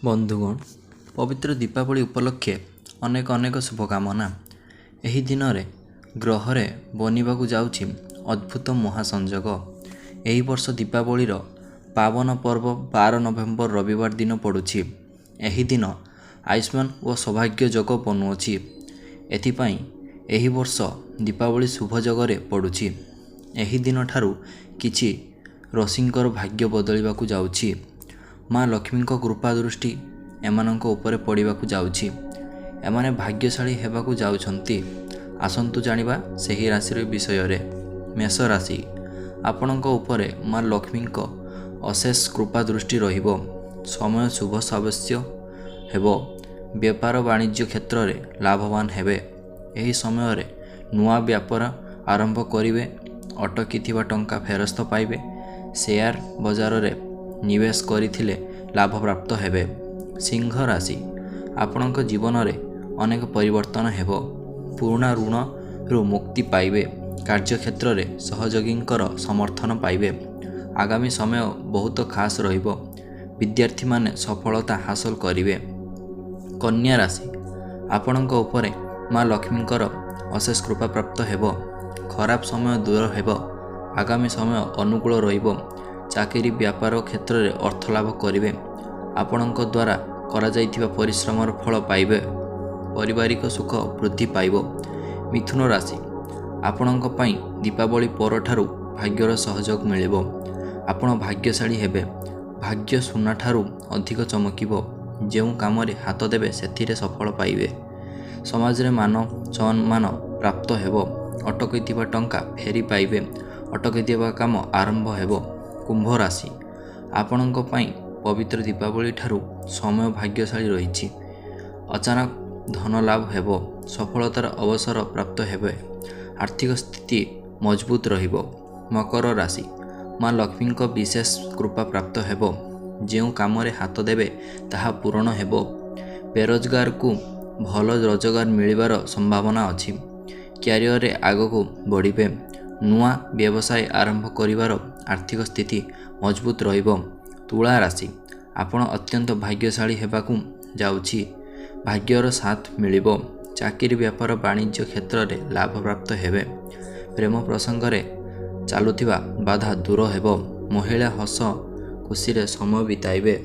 ବନ୍ଧୁଗଣ, ପବିତ୍ର ଦୀପାବଳି ଉପଲକ୍ଷେ ଅନେକ ଅନେକ ଶୁଭକାମନା। ଏହି ଦିନରେ ଗ୍ରହରେ ବନିବାକୁ ଯାଉଛି ଅଦ୍ଭୁତ ମହାସଂଯୋଗ। ଏହି ବର୍ଷ ଦୀପାବଳିର ପାବନ ପର୍ବ 12 ନଭେମ୍ବର ରବିବାର ଦିନ ପଡ଼ୁଛି। ଏହି ଦିନ ଆୟୁଷ୍ମାନ ଓ ସୌଭାଗ୍ୟ ଯୋଗ ବନୁଅଛି। ଏଥିପାଇଁ ଏହି ବର୍ଷ ଦୀପାବଳି ଶୁଭ ଯୋଗରେ ପଡ଼ୁଛି। ଏହି ଦିନ ଠାରୁ କିଛି ରାଶିଙ୍କର ଭାଗ୍ୟ ବଦଳିବାକୁ ଯାଉଛି। ମା ଲକ୍ଷ୍ମୀଙ୍କ କୃପା ଦୃଷ୍ଟି ଏମାନଙ୍କ ଉପରେ ପଡ଼ିବାକୁ ଯାଉଛି। ଏମାନେ ଭାଗ୍ୟଶାଳୀ ହେବାକୁ ଯାଉଛନ୍ତି। ଆସନ୍ତୁ ଜାଣିବା ସେହି ରାଶିର ବିଷୟରେ। ମେଷ ରାଶି, ଆପଣଙ୍କ ଉପରେ ମା ଲକ୍ଷ୍ମୀଙ୍କ ଅଶେଷ କୃପା ଦୃଷ୍ଟି ରହିବ। ସମୟ ଶୁଭ ସାବ୍ୟସ୍ତ ହେବ। ବେପାର ବାଣିଜ୍ୟ କ୍ଷେତ୍ରରେ ଲାଭବାନ ହେବେ। ଏହି ସମୟରେ ନୂଆ ବ୍ୟାପାର ଆରମ୍ଭ କରିବେ। ଅଟକିଥିବା ଟଙ୍କା ଫେରସ୍ତ ପାଇବେ। ସେୟାର ବଜାରରେ ନିବେଶ କରିଥିଲେ ଲାଭ ପ୍ରାପ୍ତ ହେବେ। ସିଂହ ରାଶି, ଆପଣଙ୍କ ଜୀବନରେ ଅନେକ ପରିବର୍ତ୍ତନ ହେବ। ପୁରୁଣା ଋଣରୁ ମୁକ୍ତି ପାଇବେ। କାର୍ଯ୍ୟକ୍ଷେତ୍ରରେ ସହଯୋଗୀଙ୍କର ସମର୍ଥନ ପାଇବେ। ଆଗାମୀ ସମୟ ବହୁତ ଖାସ୍ ରହିବ। ବିଦ୍ୟାର୍ଥୀମାନେ ସଫଳତା ହାସଲ କରିବେ। କନ୍ୟା ରାଶି, ଆପଣଙ୍କ ଉପରେ ମା ଲକ୍ଷ୍ମୀଙ୍କର ଅଶେଷ କୃପା ପ୍ରାପ୍ତ ହେବ। ଖରାପ ସମୟ ଦୂର ହେବ। ଆଗାମୀ ସମୟ ଅନୁକୂଳ ରହିବ। ଚାକିରି, ବ୍ୟାପାର କ୍ଷେତ୍ରରେ ଅର୍ଥ ଲାଭ କରିବେ। ଆପଣଙ୍କ ଦ୍ୱାରା କରାଯାଇଥିବା ପରିଶ୍ରମର ଫଳ ପାଇବେ। ପାରିବାରିକ ସୁଖ ବୃଦ୍ଧି ପାଇବ। ମିଥୁନ ରାଶି, ଆପଣଙ୍କ ପାଇଁ ଦୀପାବଳି ପରଠାରୁ ଭାଗ୍ୟର ସହଯୋଗ ମିଳିବ। ଆପଣ ଭାଗ୍ୟଶାଳୀ ହେବେ। ଭାଗ୍ୟ ସୁନାଠାରୁ ଅଧିକ ଚମକିବ। ଯେଉଁ କାମରେ ହାତ ଦେବେ, ସେଥିରେ ସଫଳ ପାଇବେ। ସମାଜରେ ମାନ ସମ୍ମାନ ପ୍ରାପ୍ତ ହେବ। ଅଟକିଥିବା ଟଙ୍କା ଫେରି ପାଇବେ। ଅଟକିଥିବା କାମ ଆରମ୍ଭ ହେବ। କୁମ୍ଭ ରାଶି, ଆପଣଙ୍କ ପାଇଁ ପବିତ୍ର ଦୀପାବଳି ଠାରୁ ସମୟ ଭାଗ୍ୟଶାଳୀ ରହିଛି। ଅଚାନକ ଧନ ଲାଭ ହେବ। ସଫଳତାର ଅବସର ପ୍ରାପ୍ତ ହେବେ। ଆର୍ଥିକ ସ୍ଥିତି ମଜବୁତ ରହିବ। ମକର ରାଶି, ମା ଲକ୍ଷ୍ମୀଙ୍କ ବିଶେଷ କୃପା ପ୍ରାପ୍ତ ହେବ। ଯେଉଁ କାମରେ ହାତ ଦେବେ, ତାହା ପୂରଣ ହେବ। ବେରୋଜଗାରକୁ ଭଲ ରୋଜଗାର ମିଳିବାର ସମ୍ଭାବନା ଅଛି। କ୍ୟାରିୟରରେ ଆଗକୁ ବଢ଼ିବେ। ନୂଆ ବ୍ୟବସାୟ ଆରମ୍ଭ କରିବାର ଆର୍ଥିକ ସ୍ଥିତି ମଜବୁତ ରହିବ। ତୁଳା ରାଶି, ଆପଣ ଅତ୍ୟନ୍ତ ଭାଗ୍ୟଶାଳୀ ହେବାକୁ ଯାଉଛି। ଭାଗ୍ୟର ସାଥ ମିଳିବ। ଚାକିରି, ବ୍ୟାପାର, ବାଣିଜ୍ୟ କ୍ଷେତ୍ରରେ ଲାଭ ପ୍ରାପ୍ତ ହେବେ। ପ୍ରେମ ପ୍ରସଙ୍ଗରେ ଚାଲୁଥିବା ବାଧା ଦୂର ହେବ। ମହିଳା ହସ ଖୁସିରେ ସମୟ ବିତାଇବେ।